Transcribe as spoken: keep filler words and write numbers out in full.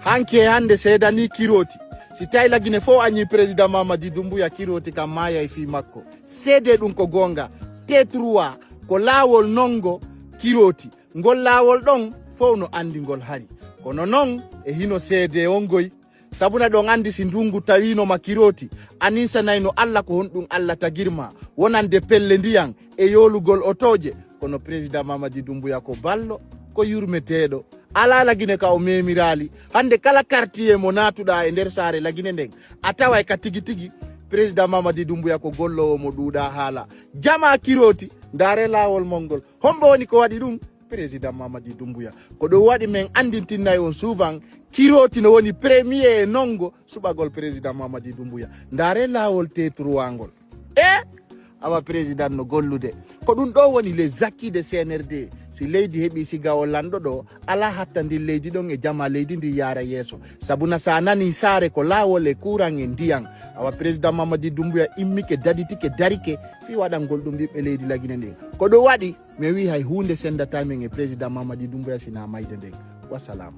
Anke hannde seedanii Kirooti. Si tawi Lagine fof añii président Mamadi Doumbouya, Kirooti kam maayay fii makko. Seedee ɗum ko goonga. T trois ko laawol nonngo Kirooti. Ngol laawol ɗon fof no anndi ngol hari. Kono noon e hino seedee on goy. Sabuna ɗon anndi si ndunngu tawiino ma Kirooti, a ninsanayno Alla ko honɗum Alla tagirma, wonande pelle ndiyan e yoolugol otooje. Kono président Mamadi Doumbouya ko ballo, ko yurmeteeɗo. Alaa Lagine ka o memiraali. Hannde kala quartier mo naatuɗaa e nder saare Lagine nden, a taway ka tigi tigi président Mamadi Doumbouya ko golloowo mo ɗuuɗaa haala. Jamaa Kirooti, ndaare laawol mon ngol. Hombo woni ko waɗi ɗum? Président Mamadi Doumbouya. Ko ɗum waɗi men anndintinnay on souvent, Kirooti no woni premier e nonngo suɓagol président Mamadi Doumbouya. Ndaare laawol T trois ngol. E awa président no gollude. Ko ɗum ɗo woni les acquis de C N R D. Si leydi heɓi siga o lanɗo ɗo, alaa hatta ndin leydi ɗon e jama leydi ndi yaara yeeso. Sabuna sa nani saare ko laawol e kuran e ndiyan. Awa président Mamadi Doumbouya immike, daditike, darike fii waɗangol ɗum ɓiɓɓe leydi Lagine ndin. Ko ɗum waɗi mi wii hay huunde sendata min e président Mamadi Doumbouya sina mayde nden. Wasalaam.